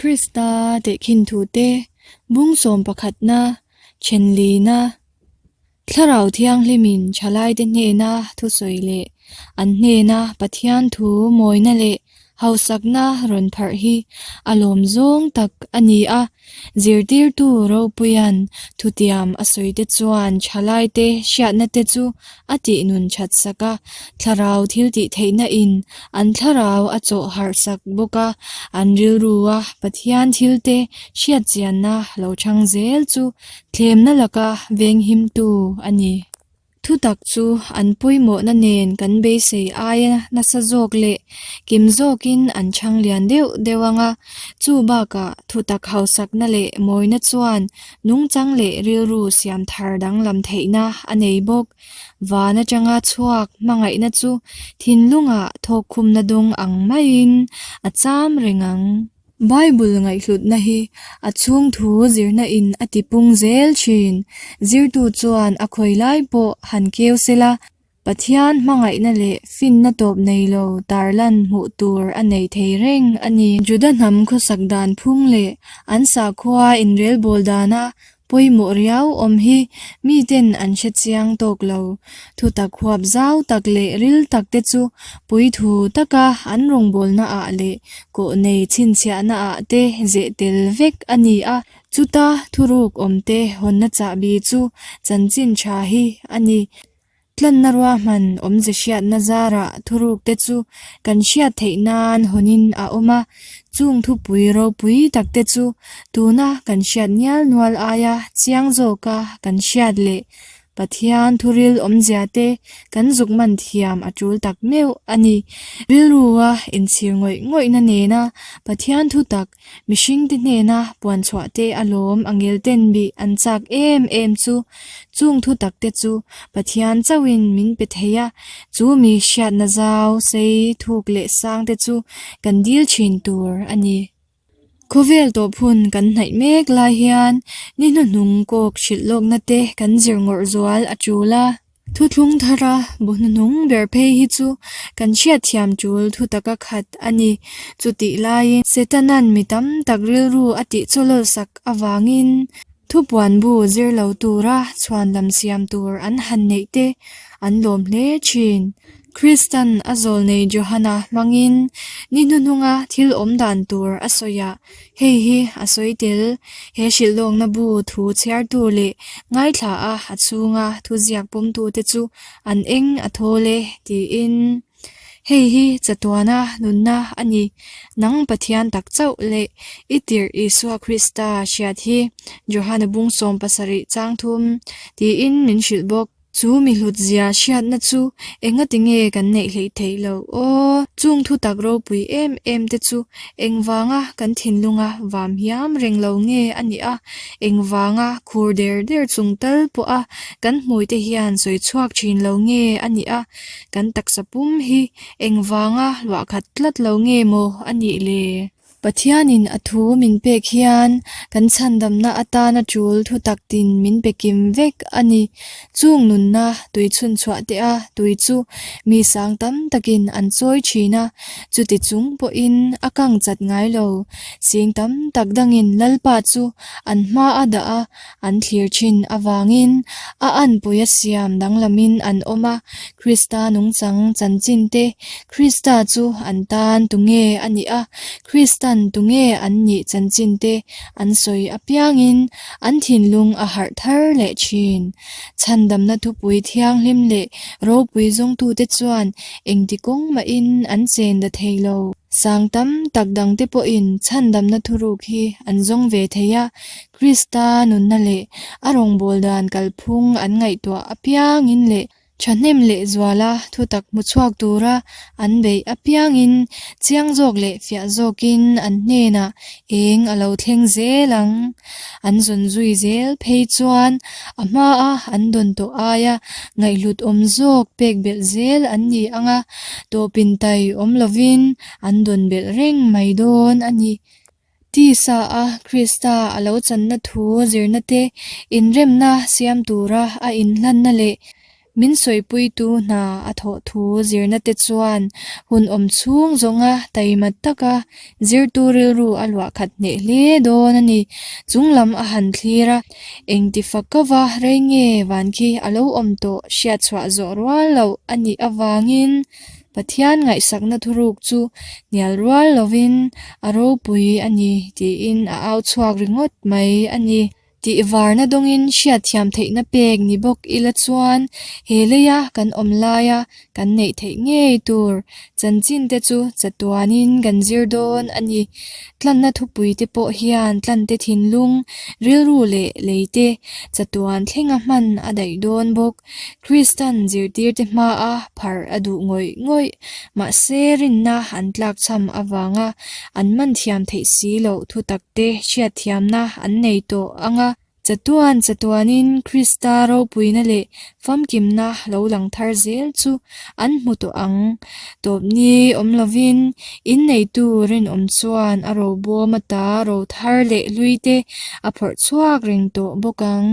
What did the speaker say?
Krista tehkhin thute bung sawm pakhatna, thenlina, Thlarau Thianghlimin thalaite hnena thusawi leh an hnena Pathian thu mawina leh hausakna rawn pharh hi a lawm zawng tak a ni a. Zirtirtu Ropuia'n thutiam a sawite chuan thalaite hriatna te chu a tihnun that sak a, thlarau thiltihtheihna in an thlarau a chawh harh sak bawk a, an rilrua Pathian thilte hriatchianna lo chang zel chu Thlemna laka venghimtu a ni. Thutak chu an pawimawhna nen kan beisei aia nasa zawk leh kim zawkin an chhang lian deuh deuh ang a, chu bakah thutak hausakna leh mawina chuan nungchang leh rilru siam thar danglam theihna a nei bawk. Van atanga chhuak hmangaihna chu thinlungah thawkkhumna dawng ang maiin a cham reng ang. Bible ngaihhlutna hi a chhung thu zirna in a ti pung zel thin. Zirtu chuan a khawi lai pawh han keu sela, Pathian hmangaihna leh finna tawp nei lo tarlan hmuh tur a nei thei reng a ni. Juda hnam khawsak dan phung leh an sakhua inrelbawl dana Pawimawh riau awm hi miten an hre chiang tawk lo. Thutak huap zau tak leh ril tak te chu puithu taka an rawngbawlna ah leh kawh nei chhinchhiahna ah te zeh tel vek a ni a. Chuta thuruk awm te hawnna chahbi chu chanchin tha hi a ni. Tlanna ruahman awmze hriatna zarah thurukte chu kan hriat theih nan hawnin a awm a, chung thupui ropui takte chu tuna kan hriat nial nual aia chiang zawka kan hriat leh Pathian thuril awmziate kan zuk man thiam a tul tak meuh a ni. Rilrua inchhir ngawih ngawihna nena Pathian thutak Mihringte hnena puan chhuah te a lawm a ngel ten bih an chak em em chu. Chung thu tak te chu Pathian chauhin min pe thei a, chu mi hriatna zau, sei, thuk leh sang te chu kan dil thin tur a ni. Khawvel tawp hun kan hnaih mek lai hian ni hnuhnung kawk hrilh lawkna te kan zir ngawrh zual a tul a. Thuthlung thara bu hnuhnung ber phei hi chu kan hriatthiam tul thu taka khat a ni. Chutih laiin Setanan mi tam tak rilru a tih chawlawl sak avangin thupuan bu zir lo tura chhuan lam siam tur an han neih te an lawm hle thin. Kristan a zawlnei Johana hmangin ni hnuhnunga thil awm dan tur a sawi ah Hei hi a sawi tel, he hrilhlawkna bu thu chhiartu leh ngaithla a a chhunga thuziak pawmtute chu an eng a thawl e, tiin. Hei hi chatuana nunna a ni, nang Pathian tak chauh leh i tirh Isua Krista hriat hi, Johana bung 17 chang thum, tiin min hrilh bawk. Chu mi hlut zia hriatna chu engati nge kan neih hleih theih loh aw? Chung thutak ropui em em te chu engvanga kan thinlunga vam hiam reng lo nge a nih a? Engvanga khur der der chung tal pawha kan hmuite hian sawi chhuak thin lo nge a nih a? Kan taksa pum hi engvanga luah khat tlat lo nge maw a nih le? Pathianin a thu min pek hian kan chhandamna atana tul thutak tin min pe kim vek a ni. Chung nunna tui chhunchhuah te a tui chu mi sang tam takin an chawi thin a, chuti chung pawhin a kang chat ngai lo. Sing tam tak dangin Lalpa chu an hma a dah a, an thlir thin avangin a anpui a siam danglamin an awm a, Krista nungchang chanchin te, Krista chu an tan tunge a nih a, Kristan tunge an nih chanchin te an sawi apiangin an thinlung a harh thar leh thin. Chhandamna thupui thianghlim leh ropui zawngtute chuan engti kawng mahin an chen da thei lo. Sang tam tak dangte pawhin chhandamna thuruk hi an zawng ve thei a, Krista nunna leh a rawngbâwl dan kalphung an ngaihtuah apiangin leh thahnem lehzuala thutak hmu chhuak tura an beih apiangin chiang zawk leh fiah zawkin an hnenah eng a lo thleng zel ang. An zawn zui zel phei chuan a hmaa an dawn tawh aia ngaihhlut awm zawk pek belh zel an ni ang a, tawpin tai awm lovin an dawn belh reng mai dawn a ni. Tisa a Krista a lo channa thu zirna te, inremna siam tura a inhlanna leh. Min sawipuitu hna a thawh thu zirna te chuan hun awm chhung zawnga taima taka zirtu rilru a luah khat hneh hle dawn a ni. Chung lam a han thlir a, engti fakova rei nge van khi a lo awm tawh hriat chhuah zawh rual loh a nih avangin Pathian ngaihsakna thuruk chu hnial rual lovin a ropui a ni tiin a au chhuak ringawt mai a ni. Tihvarna dawngin hriatthiam theihna pek ni bawk ila chuan he leia kan awm laia kan neih theih ngei tur chanchin te chu chatuanin kan zir dawn a ni. Tlanna thupui te pawh hian tlante thinlung, rilru leh lei te chatuan thlenga hman a daih dawn bawk. Kristan zirtirte hmaa pharh a duh ngawih ngawih. Mahse rinna an tlakchham avanga an man thiam theih si loh thutak te hriatthiamna an nei tawh ang a. Chatuan chatuanin Krista ropuina leh famkimna lo lang thar zel chu an hmu tawh ang. Tawpni awm lovin inneitu rinawm chuan a robawm ata ro thar leh hlui te a phawrh chhuak reng tawh bawk ang.